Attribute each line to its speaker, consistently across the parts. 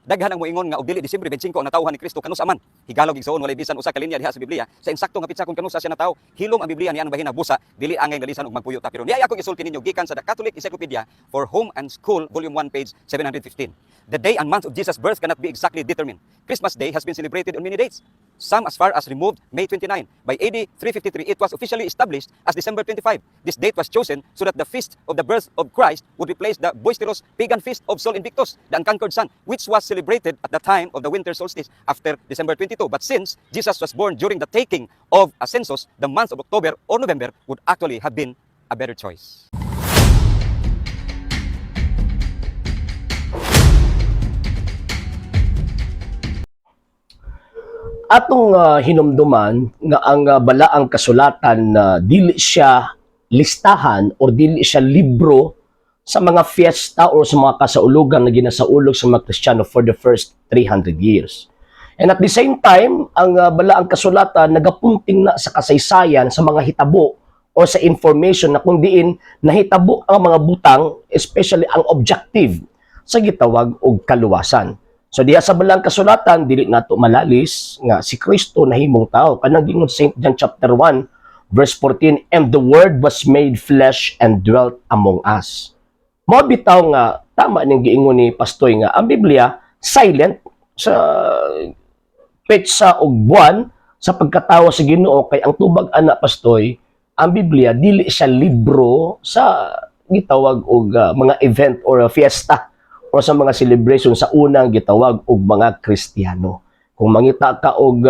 Speaker 1: Daghan ang moingon nga og dili Disyembre 25 ang natawhan ni Kristo, kanusa man? Higala og igsoon, walay bisan usa ka linya diha sa Biblia sa insakto nga petsa kung kanusa siya natawo. Hilom ang Biblia niya ang bahin busa, dili angay nalisan og magpuyo ta. Pero niya akong isulti ninyo gikan sa The Catholic Encyclopedia for Home and School, Volume 1, page 715. The day and month of Jesus' birth cannot be exactly determined. Christmas Day has been celebrated on many dates, some as far as removed May 29. By AD 353, it was officially established as December 25. This date was chosen so that the feast of the birth of Christ would replace the boisterous pagan feast of Sol Invictus, the unconquered sun, which was celebrated at the time of the winter solstice after December 22. But since Jesus was born during the taking of a census, the month of October or November would actually have been a better choice.
Speaker 2: Atong hinumduman nga ang balaang kasulatan na dili siya listahan or dili siya libro sa mga fiesta or sa mga kasaulugan na ginasaulog sa mga Kristiyano for the first 300 years. And at the same time, ang balaang kasulatan nagapunting na sa kasaysayan sa mga hitabo o sa information na kung diin nahitabo ang mga butang, especially ang objective sa gitawag og kaluwasan. So diha sa balaang kasulatan, dili nato malalis nga si Kristo nahimong tao. Kanang gingon sa St. John chapter 1 verse 14, "And the Word was made flesh and dwelt among us." Mao bitaw nga tama ning giingon ni Pastoy nga ang Biblia silent sa petsa ug buwan sa pagkatawo sa Ginoo, kay ang tubag ana, Pastoy, ang Biblia dili siya libro sa gitawag og mga event or fiesta o sa mga celebration sa unang gitawag og mga Kristiyano. Kung mangita ka og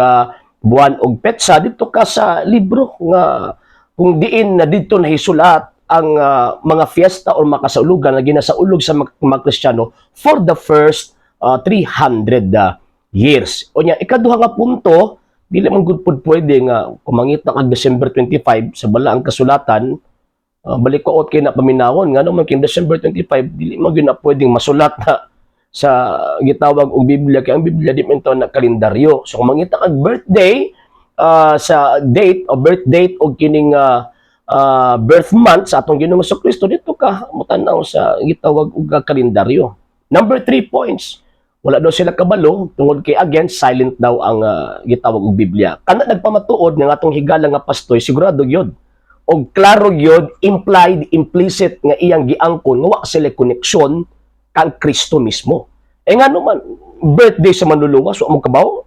Speaker 2: buwan og petsa, dito ka sa libro nga kung diin na didto nahisulat ang mga fiesta or makasaulugan na ginasaulog sa mga Kristiyano for the first 300 years. O nya, ikaduha nga punto, dili man gud pud pwede nga kung mangita kag December 25 sa balaang kasulatan, balik ko kay na paminawon nga naman kay December 25 dili man gyud na pwedeng masulat na sa gitawag og Biblia, kay ang Biblia di man na kalendaryo. So kung mangita kag birthday sa date o birth date og kining birth month sa atong Ginoong Kristo, dito ka motan-aw sa gitawag og kalendaryo. Number 3 points, wala daw sila kabalo tungod kay, again, silent daw ang gitawag og Biblia. Kana nagpamatuod nga atong higala nga pastoy sigurado gyud og klaro gyud, implied, implicit nga iyang giangkon nga wa sila koneksyon kang Kristo mismo. Eh ngano man birthday sa manluluwas, wa mo kabaw?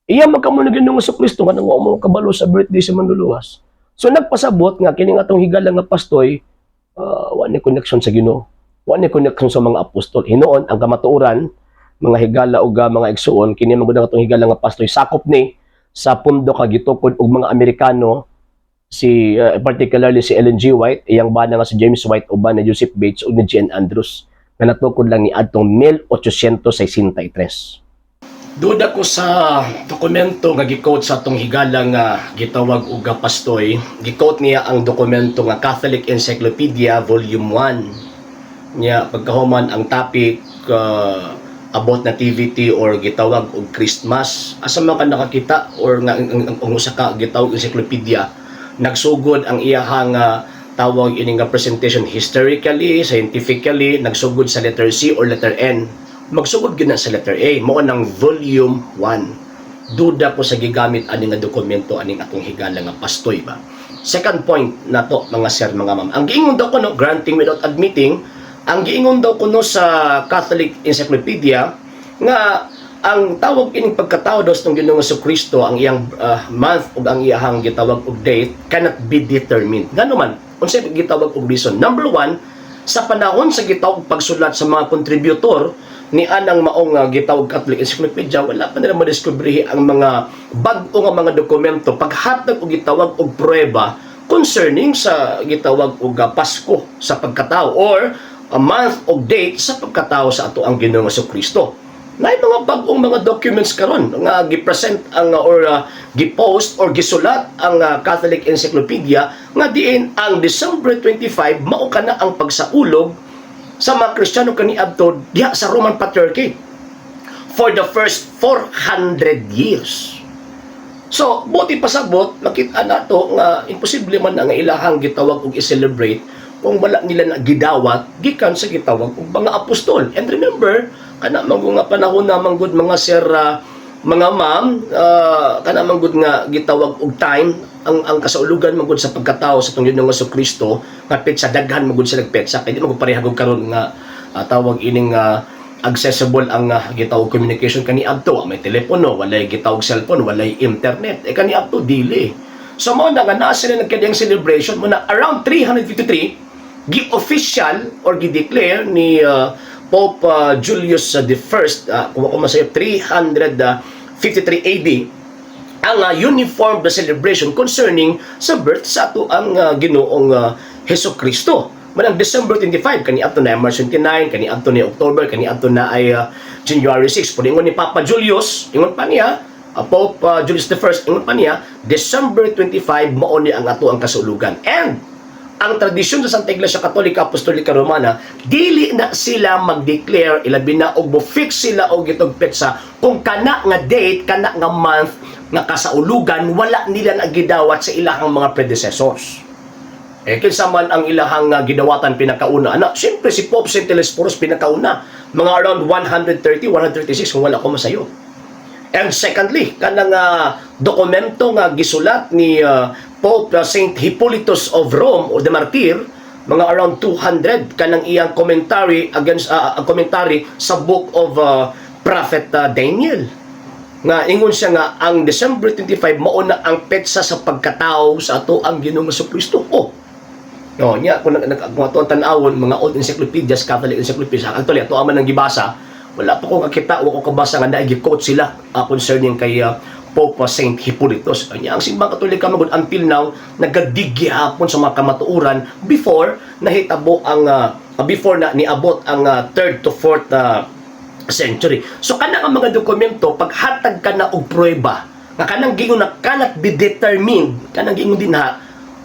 Speaker 2: Iya man kamo ni Ginoong Kristo, nga wa mo kabalo sa birthday sa manluluwas? So nagpasabot nga kini nga atong higala nga pastoy wa ni connection sa Ginoo. Wa ni connection sa mga apostol. Hinuon ang kamatuoran, mga higala ug mga igsuon, kini man gud ang atong higala nga pastoy sakop ni sa pundo ka gitukod og mga Amerikano, si particularly si Ellen G. White, iyang bana nga si James White, uban ni Joseph Bates ug ni G.N. Andrews nga natukod lang ni adtong 1863. Duda ko sa dokumento nga gi-quote sa atong higala nga gitawag og pastoy. Gi-quote niya ang dokumento nga Catholic Encyclopedia Volume 1. Niya pagkahuman ang topic about nativity or gitawag og Christmas. Asa man ka nakakita or nga ang usa ka gitawag encyclopedia nagsugod ang iyahang tawag ini nga presentation historically, scientifically, nagsugod sa letter C or letter N? Magsugod gyud na sa letter A, mao nang volume 1. Duda ko sa gigamit ani nga dokumento aning atong higala nga pastoy ba. Second point nato, mga sir, mga ma'am. Ang giingon daw kuno, granting without admitting, ang giingon daw kuno sa Catholic Encyclopedia nga ang tawag ining pagkatao daw sa Ginoong Kristo, ang iyang month ug ang iyang gitawag og date cannot be determined. Ngano man? Unsay gitawag og reason? Number one, sa panahon sa gitawag pagsulat sa mga kontributor ni anang maong gitawag Catholic Encyclopedia, wala pa nila madiskubrihi ang mga bag-o nga mga dokumento paghatag og gitawag og pruweba concerning sa gitawag og Pasko sa pagkatao or a month og date sa pagkatao sa ato ang Ginoong Kristo. Naay mga bag-ong mga documents karon nga gi-present ang or gi-post or gisulat ang Catholic Encyclopedia nga diin ang December 25 mao kana ang pagsaulog sa mga Kristiyano kaniadto diha sa Roman Patriarchate for the first 400 years. So, buti pasabot, makita nato nga imposible man na nga ilahang gitawag og i-celebrate kung wala nila na gidawat gikan sa gitawag og mga apostol. And remember, Kana man nga panahon na manggod, mga sir, mga ma'am, kana manggod nga gitawag og time ang kasaulugan manggod sa pagkatao sa atong Ginoong Kristo nga petsa, daghan manggod sila petsa kay di man gud pareha gud karon nga tawag ining accessible ang gitawag communication. Kaniadto may telepono, walay gitawag cellphone, walay internet. Eh kaniadto dili. So mao na nga naa sila nagkadiyang celebration mo na around 353, gi-official or gi-declare ni Pope Julius the First, kung ako masayop, 353 AD ang uniform celebration concerning sa birth sa ato ang Ginoong Heso Kristo. Manang December 25, kani adto na March 29, kani adto ni October, kani adto na ay January 6. Pero ingon ni Papa Julius, ingon pa niya, Pope Julius the First, ingon pa niya, December 25 mao ni ang ato ang kasulugan. And ang tradisyon sa Santa Iglesia Katolika Apostolika Romana, dili na sila mag-declare, ilabi na og mo-fix sila og itong petsa kung kana nga date, kana nga month nga kasaulugan, wala nila na gidawat sa ilahang mga predecessors. Eh, kinsa man ang ilahang gidawatan pinakauna? Ana, siyempre si Pope St. Telesphorus pinakauna. Mga around 130, 136 kung wala ko masayo. And secondly, kanang dokumento nga gisulat ni Pope Saint Hippolytus of Rome or the Martyr, mga around 200, kanang iyang commentary against ang commentary sa book of Prophet Daniel. Nga ingon siya nga ang December 25 mao na ang petsa sa pagkatao sa ato ang Ginoong Kristo. Oh. No, nya kung ato ang tan-awon mga old encyclopedias, Catholic encyclopedias, actually ato man ang gibasa, wala pa ko kakita, wa ko kabasa nga naay gi-quote sila concerning kay Pope Saint Hippolytus. Nya ang Simbang Katolika magud until now nagadig gihapon sa mga kamatuoran before nahitabo ang before na niabot ang third to fourth century. So kana nga mga dokumento, paghatag ka na og pruweba nga kanang gingon na cannot be determined, kanang gingon din ha,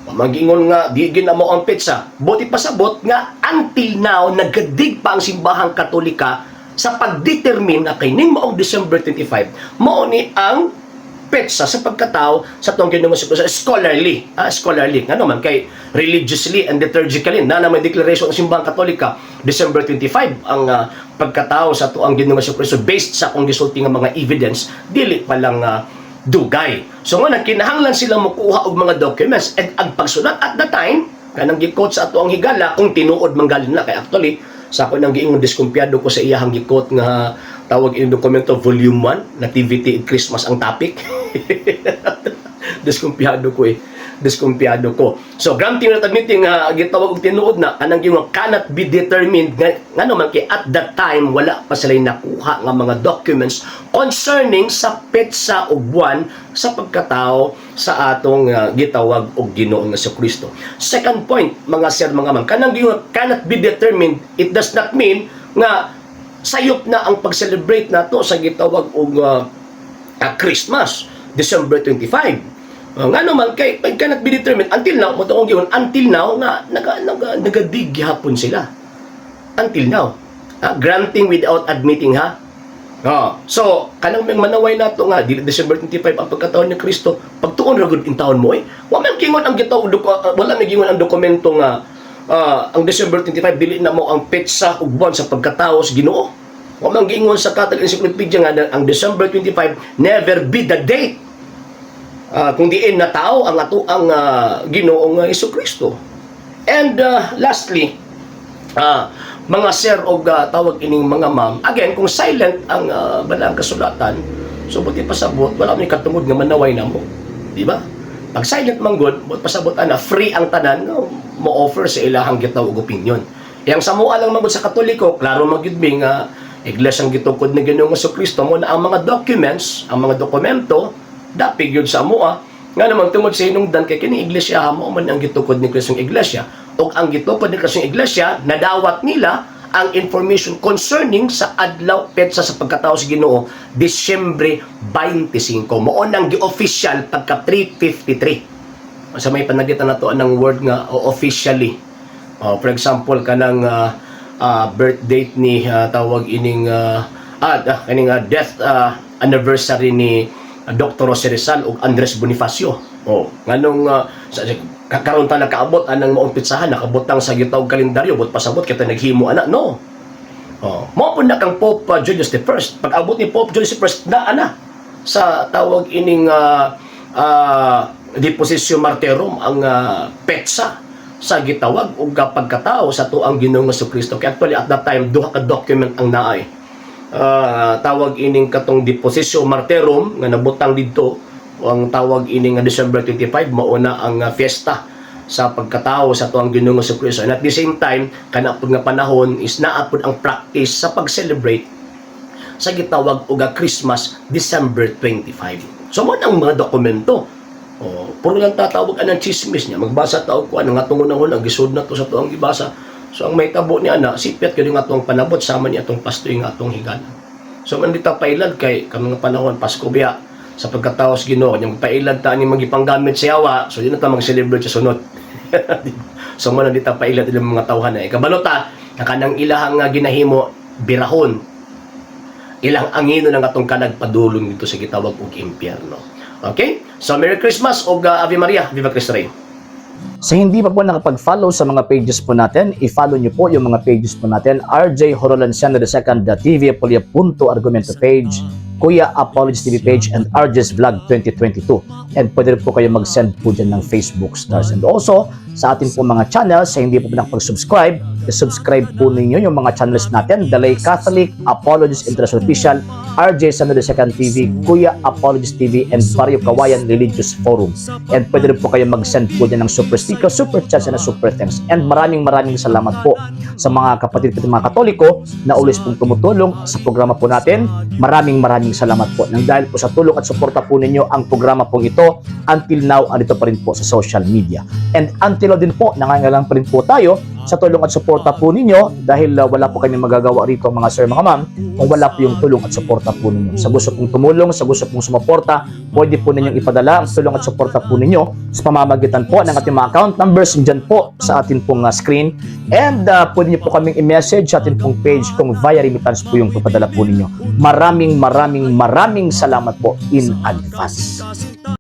Speaker 2: magingon nga di gid na mo ang petsa. Buot ipasabot nga until now nagadig pa ang Simbahang Katolika sa pagdetermine na kay ning maong December 25 mao ni ang petsa sa pagkatao sa atong Ginoong Hesus. Scholarly, scholarly, ngano man kay religiously and liturgically na naman declaration ng Simbahang Katolika, December 25 ang pagkatao sa ato ang Ginoong Hesus, based sa akong gisulti nga mga evidence, dili pa lang dugay. So nga nagkinahanglan sila mokuha og mga documents and ang pagsulat at the time kanang gi-quote sa ato ang higala, kung tinuod man galing na, kay actually sa ako nang giingon, diskumpiyado ko sa iyahang gi-quote nga tawag ini dokumento, volume 1, Nativity and Christmas ang topic. Diskumpiyado ko eh. Diskumpiyado ko. So, granting not admitting nga gitawag og tinuod na, kanang gingon cannot be determined nga, ngano man kay at that time wala pa sila nakuha nga mga documents concerning sa petsa ug buwan sa pagkatao sa atong gitawag og Ginoong Kristo. Second point, mga sir, mga ma'am, kanang gingon cannot be determined, it does not mean nga sayop na ang pag-celebrate nato sa gitawag og Christmas, December 25. Nga naman kay it cannot be determined until now, mo akong giingon, until now nga naga naga nagadig gihapon sila. Until now. Granting without admitting, ha. Oh, so kanang may manaway nato nga dili December 25 ang pagkatao ni Kristo, pagtuon ra gud intawon mo eh. Wa man gingon ang gitawag wala may gingon ang dokumento nga ang December 25 dili na mo ang petsa ug buwan sa pagkatao sa Ginoo. Wa man giingon sa Catholic Encyclopedia nga ang December 25 never be the date kung diin na tao ang ato ang Ginoong Kristo. And lastly, mga sir og tawag ining mga ma'am, again, kung silent ang balaang kasulatan, so buot pasabot, wala may katungod nga manaway na mo. Di ba? Pag silent man gud, buot pasabot ana, free ang tanan nga mo offer sa ilahang gitawag og opinion. Yang sa mua lang man gud sa Katoliko, klaro man gyud mi nga iglesia ang gitukod ni Ginoong Kristo mo na ang mga documents, ang mga dokumento dapig yun sa amoa. Nga naman tungod sa hinungdan kay kini iglesia mo man ang gitukod ni Kristong iglesia, ug ang gitukod ni Kristong iglesia, nadawat nila ang information concerning sa adlaw, petsa sa pagkatao sa Ginoo, Disyembre 25, mao nang gi-official pagka 353. Sa may panagitan nato ang word nga o officially. Oh, for example, kanang birth date ni tawag ining kaning death anniversary ni Dr. Jose Rizal ug Andres Bonifacio. Oh, nganong kakaron ta nakaabot anang maong petsahan, nakabutang sa gitawag kalendaryo, but pasabot kita naghimo ana, no. Oh, mao pud na kang Pope Julius I. Pag abot ni Pope Julius I, naa na sa tawag ining Depositio Martyrum ang petsa sa gitawag og pagkatao sa atuang Ginoong Kristo. Kaya actually at that time duha ka document ang naay. Tawag ining katong Depositio Martyrum nga nabutang didto ang tawag ining nga December 25, mauna ang fiesta sa pagkatao sa atuang Ginoong Kristo. And at the same time, kana pud nga panahon is naa pud ang practice sa pag-celebrate sa gitawag og Christmas, December 25. So mao ang mga dokumento. Oh, puro lang tatawag anang chismis niya. Magbasa ta og kuan nga atong unang gisud na to sa tuang gibasa. So ang mahitabo niya na sipyat gyud nga atong panabot sama ni atong pastoy nga atong higala. So man dita pailad kay kami nga panahon Pasko biya sa pagkatao sa Ginoo nya magpailad ta ani magipanggamit sa yawa, so di na ta mag-celebrate sa sunod. So man dita pailad ilang mga tawhan na ikabalo ta nga kanang ilahang nga ginahimo birahon, ilang angino ng atong kalag padulong dito sa gitawag og impyerno. Okay? So Merry Christmas ug Ave Maria, Viva Cristo Rey.
Speaker 3: Sa hindi pa po nakapag-follow sa mga pages po natin, i-follow nyo po yung mga pages po natin. RJ Horolanciano II, The TV Apolia Punto Argumento page, Kuya Apologies TV page, and RJ's Vlog 2022. And pwede rin po kayo mag-send po dyan ng Facebook stars. And also, sa atin po mga channels, sa hindi po nakapag-subscribe, i-subscribe po ninyo yung mga channels natin. The Lay Catholic, Apologies International Official, RJ Sano II TV, Kuya Apologies TV, and Barrio Kawayan Religious Forum. And pwede rin po kayo mag-send po dyan ng super sticker, super chats, and super thanks. And maraming maraming salamat po sa mga kapatid ko, mga Katoliko na always pong tumutulong sa programa po natin. Maraming maraming salamat po. Nang dahil po sa tulong at suporta po ninyo, ang programa pong ito until now andito pa rin po sa social media. And until now din po, nangangailangan pa rin po tayo sa tulong at suporta po ninyo dahil wala po kami magagawa rito, mga sir, mga ma'am, kung wala po yung tulong at suporta po ninyo. Sa gusto pong tumulong, sa gusto pong sumuporta, pwede po ninyong ipadala ang tulong at suporta po ninyo sa pamamagitan po ng ating mga account numbers dyan po sa atin pong screen. And pwede niyo po kaming i-message sa atin pong page kung via remittance po yung papadala po ninyo. Maraming maraming maraming salamat po in advance.